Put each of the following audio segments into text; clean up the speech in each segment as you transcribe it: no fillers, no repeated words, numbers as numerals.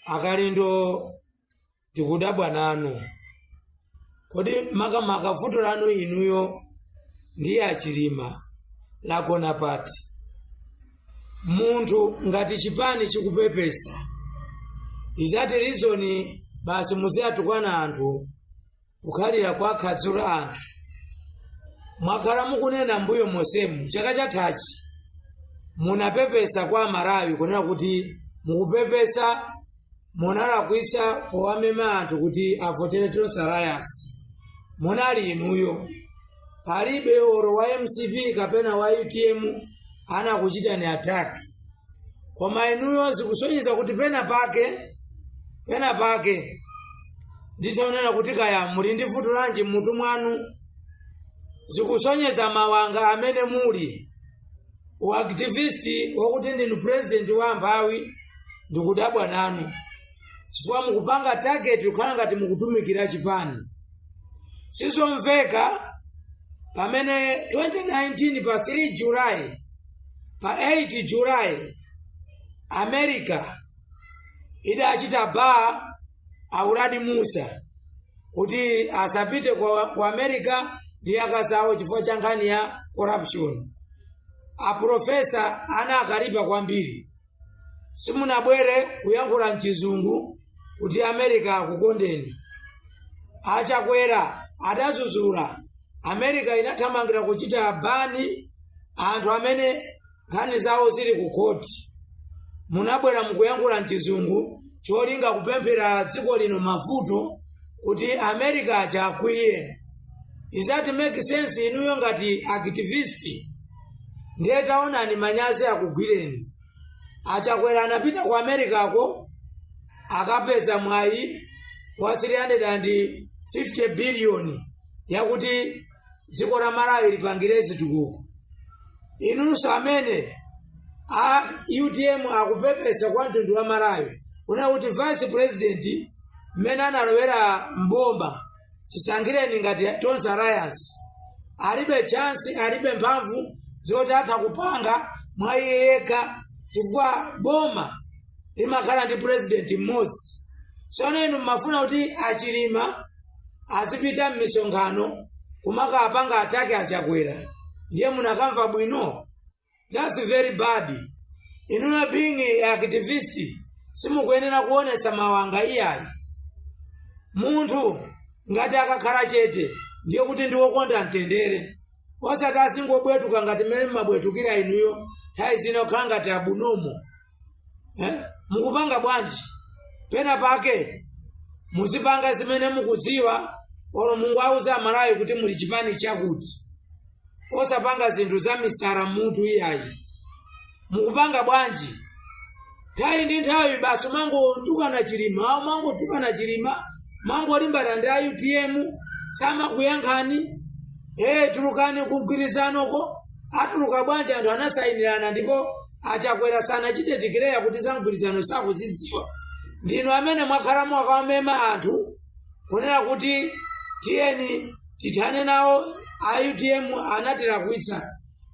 Akalindo, ndikudabwa nanu. Kodi makamaka vuto lanu inuyo ndi Achilima lagona pati? Munthu ngati chipani chikupepesa, is that reason basi muziyatukwana anthu, kukhalira kwa khadzula anthu? Mwakhala mukunena mbuyo mosemu, chaka chathachi munapepesa kwa Malawi kunena kuti mukupepesa, munalakwitsa powamema anthu kuti avotere Tonse Alliance. Munali inuyo, palibe oro wa MCP kapena wa UTM anakuchitani attack. Koma inuyo zikusonyeza kuti pena pake nditaonera kuti kaya muli ndi vuto lanji mmutu mwanu. Zikusonyeza mawanga amene muli uactivist wakuti ndinu president wa amphawi. Ndikudabwa nanu chifukwa mukupanga target kukhala ngati mukutumikira chipani. Sizomveka pamene 2019 pa 3 July, pa 8 July, America idachita bar a Uladi Mussa kuti asapite kwa America ndi akazawo chifukwa cha nkhani ya corruption. Aprofesa ana akalipa kwambiri, simunabwere kuyankhula mchizungu kuti America akukondeni. Achakwera adazuzula, America inathamangira kuchita ban anthu amene nkhani zawo zili ku khoti. Munabwera mukuyankhula mchizungu cholinga kupemphera dziko lino mavuto kuti America achakwiye. Is that make sense inuyo ngati activist? Ndiye taonani, manyazi akugwireni. Achakwera anapita ku Americako, akapeza mwayi wa 350 biliyoni yakuti dziko la Malawi lipangire zitukuko. Inunso amene a UTM akupepesa kwa mtundu wa Malawi kuna kuti vice president mmene analowera mbomba chisankhireni ngati Tonse Alliance alibe chance, alibe mphamvu zoti atha kupanga mwa iye yekha, chifukwa boma limakhala ndi president mmodzi. Tsono inu mmafuna kuti Achilima azipita m'misonkhano kumakapanga attack Achakwera, ndiye munakamva bwino? That's very bad. Inuyo being a activist simukuyenera kuonesa mawanga iyayi. Munthu ngati akakhala chete ndiye kuti ndi wokonda mtendere, osati azingobwetuka ngati mmene mmabwetukira inuyo nthawi zina, kukhala ngati abunomo, eh? Mukupanga bwanji? Pena pake muzipanga zimene mukudziwa, olo Mungu auza Amalawi kuti muli chipani chakuti, osapanga zinthu za misala mutu iyayi. Mukupanga bwanji? Nthawi ndi nthawi basi mangotukana Chilima, mangotukana Chilima, mangolimbana ndi a UTM, samakuyankhani. Tulukani kugwirizanoko. Atuluka bwanji? Anthu anasayinirana ndipo Achakwera sanachite declare kuti za mgwirizano sakuzidziwa. Ndinu amene mwakhala mwakawamema anthu kunena kuti tiyeni tithane nawo a UTM, anatilakwitsa,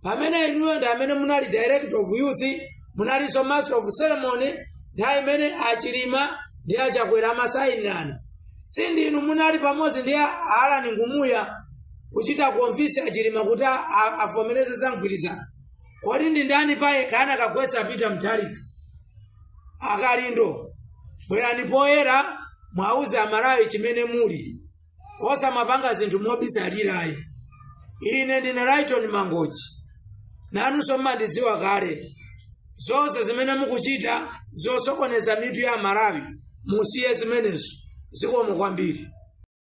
pamene inuyo ndi amene munali director of youth, munalinso master of ceremony nthawi imene Achilima ndi Achakwera amasayinirana. Sindinu munali pamodzi ndi Alan Ngumuya kuchita convince Achilima kuti avomereze za mgwirizano? Kodi ndi ndani payekha anakagwetsa Peter Mutharika? Akalindo, bwerani poyera, mwauze Amalawi chimene muli, osamapanga zinthu mobisalirayi. Ine ndine Lighton Mangochi, nanunso mmandidziwa kale. Zonse zimene mukuchita zosokoneza mitu ya Malawi, musiye zimenezo. Zikomo kwambiri.